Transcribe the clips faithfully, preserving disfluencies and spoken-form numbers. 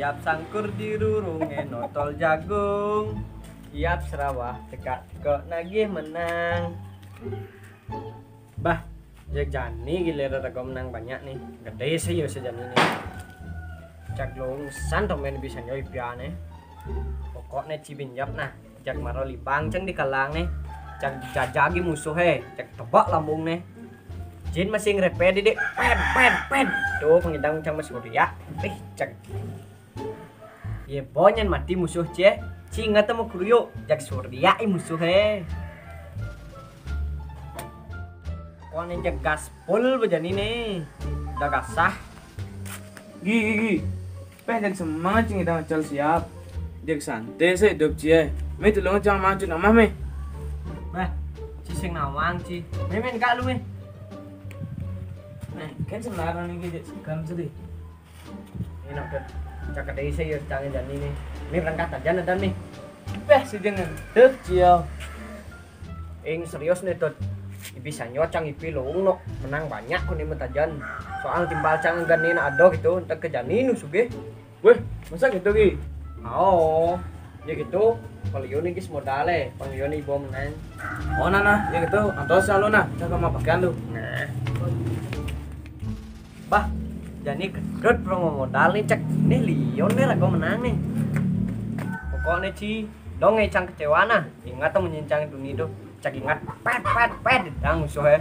Siap sangkur di rurungé notol jagung. Siap serawah cekak kok nagih menang. Bah, ya jani giliran aku menang banyak nih. Gedé sih ya sejani nih. Cak lungsan to main bisa nyoi piané. Pokoknya cibinjap nah. Cak maro libang cang di kalang nih. Cak jajagi musuh he. Cak tebak lambung nih. Jin masih ngerepe di dek. Ped, ped, ped. Tuh pengidang cang masih ya. Eh, cak Ye bonyen mati musuh cie. Cinga temu kuruyo jak surya i musuh he. Kone jak gaspol bejani ne. Udah gasah. Gi, gi, gi. Peh jak semangat cing kita ngecel siap. Jak santai sih hidup cie. Me tulung cang mancut namah me. Bah, ci sing nawang ci. Me men kak lu me. Nah, kan sebenarnya nih jak segan sedih. Ini nak cak kedai saya ya cang jani nih. Ini berangkat aja nih dan nih. Peh si jeneng. Tuh cio. Ing serius nih tuh. Ipi sanyo cang ipi lo nok menang banyak ku nih metajan. Soal timbal cang gani nak ado gitu entek ke jani nu suge. Weh, masa gitu ki? Oh, ya gitu. Pangliun iki modale, pangliun ibu menang. Oh nah nah, ya gitu. Antos selalu nah, cang mau pakaian lu. Nah. Bah, jani kedot promo modal nih cek. Nih Leon nih lagu menang nih. Pokoknya ci dong eh cang kecewa nah. Ingat tuh menyincang dunia tuh. Cak ingat pet pet pet dang musuh ya.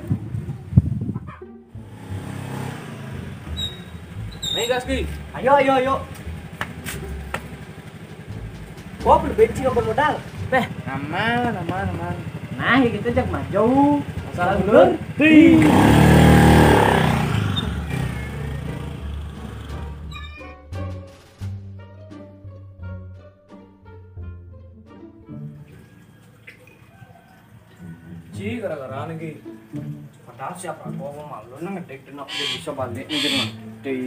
Nih gas ki. Ayo ayo ayo. Gua perlu bensin apa modal? Teh, aman aman aman. Nah, ya kita cek maju. Asal ngerti. Ci gara-gara nih ki. Padahal siapa gua mau malu nih ngedek denok dia bisa balik nih jadi mati.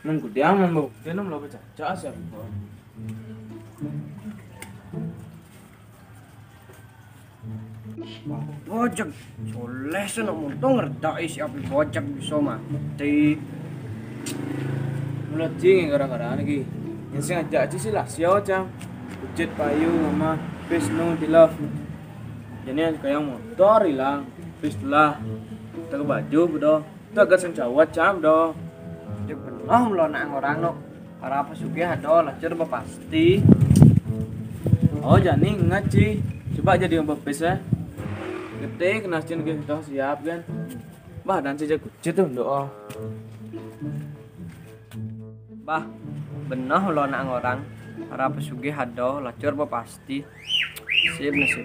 Nang kudiaman bu. Dia nang lo baca siapa gua. Bojek, soleh sana untung ngerti siapa bojek bisa mati. Mulai cing gara-gara lagi. Yang sengaja aja sih lah siau cang. Ucit payu sama Wisnu di love. Jadi yang kayak motor hilang, pis lah. Kita ke baju bedo. Itu agak sing cawat cam do. Cek benar lo nak orang no. Para apa sugih ada lacur pasti. Oh jani ngaci. Coba jadi yang bepis ya. Gede kena cin gitu siap kan. Bah dan sejak kucit tuh doa. Bah, benar lo nak orang. Para apa sugih ada lacur pasti. Sip nasib.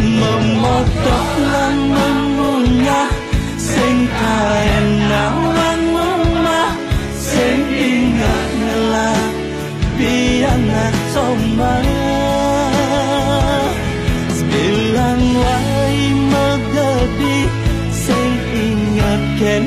Memotoh lan mengunyah, sing kaen nawang omah, sing ingat ngelah pianak somah. Sebilang wai megedi, sing ingat ken